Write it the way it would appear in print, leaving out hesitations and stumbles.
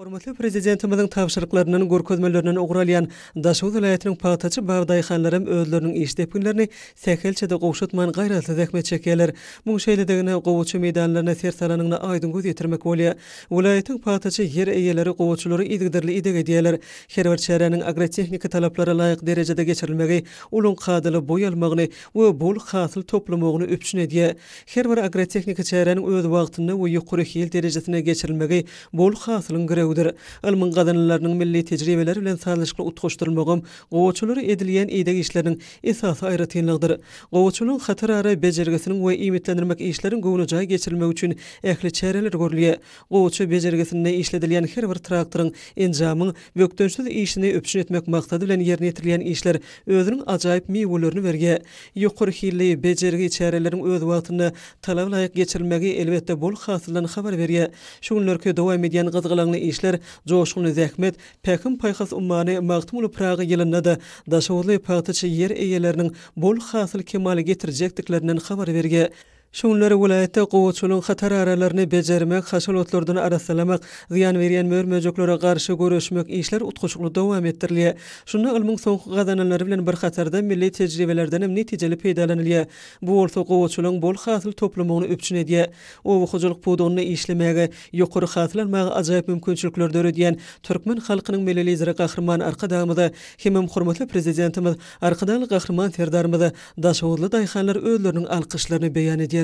Hormatly Prezidentimiziň tabşyryklaryndan, görkezmelerinden ugur alýan Daşoguz welaýatynyň pagtaçy bag daýhanlaram özleriniň iş depginlerini sähelçe-de gowşatman gaýratly zähmet çekýärler. Muň şeýledigine gowaça meýdanlaryna ser salanyňda aýdyň göz ýetirmek bolýar. Welaýatyň pagtaçy ýer eýeleri gowaçalara yzygiderli ideg edýärler. Her bir çäräniň agrotehniki talaplara laýyk derejede geçirilmegi olaň kadaly boý almagyny we bol hasyl toplamagyny üpjün edýär. Her bir agrotehniki çäräniň öz wagtynda we ýokary hil derejesinde geçirilmegi bol hasylyň girewidir. Ylmyň gazananlarynyň milli tejribeler bilen sazlaşykly utgaşdyrylmagam gowaçalara edilýän ideg işleriniň esasy aýratynlygydyr. Gowaçalaryň hatarara bejergisiniň we iýmitlendirmek işleriň göwnejaý geçirilmegi üçin ähli çäreler görülýär. Gowaça bejergisinde işledilýän her bir traktoryň, enjamyň bökdençsiz işini üpjün etmek maksady bilen ýerine ýetirilýän işler özüniň ajaýyp miwelerini berýär. Ýokary hilli bejergi çäreleriniň öz wagtynda talaba laýyk geçirilmegi, elbetde, bol hasyldan habar berýär. Şu günlerki dowam edýän gyzgalaňly işler, joşgunly zähmet, Pähim-paýhas ummany Magtymguly Pyragy ýylynda-da daşoguzly pagtaçy ýer eýeleriniň bol hasyl kemala getirjekdiklerinden habar berýär. Şu günler welaýatda gowaçalygyň hatararalaryny bejermek, haşal otlardan arassalamak, zyýan berýän mör-möjeklere garşy göreşmek işleri utgaşykly dowam etdirilýär. Şunda ylmyň soňky gazananlary bilen bir hatarda milli tejribelerdenem netijeli peýdalanylýar. Bu bolsa gowaçalygyň bol hasyl toplamagyny üpjün edýär. Oba hojalyk pudagynda işlemäge, ýokary hasyl almaga ajaýyp mümkinçilikleri döredýän türkmen halkynyň Milli Lideri Gahryman Arkadagymyza hemem hormatly Prezidentimiz Arkadagly Gahryman Serdarymyza daşoguzly daýhanlar özleriniň alkyşlaryny beýan edýärler.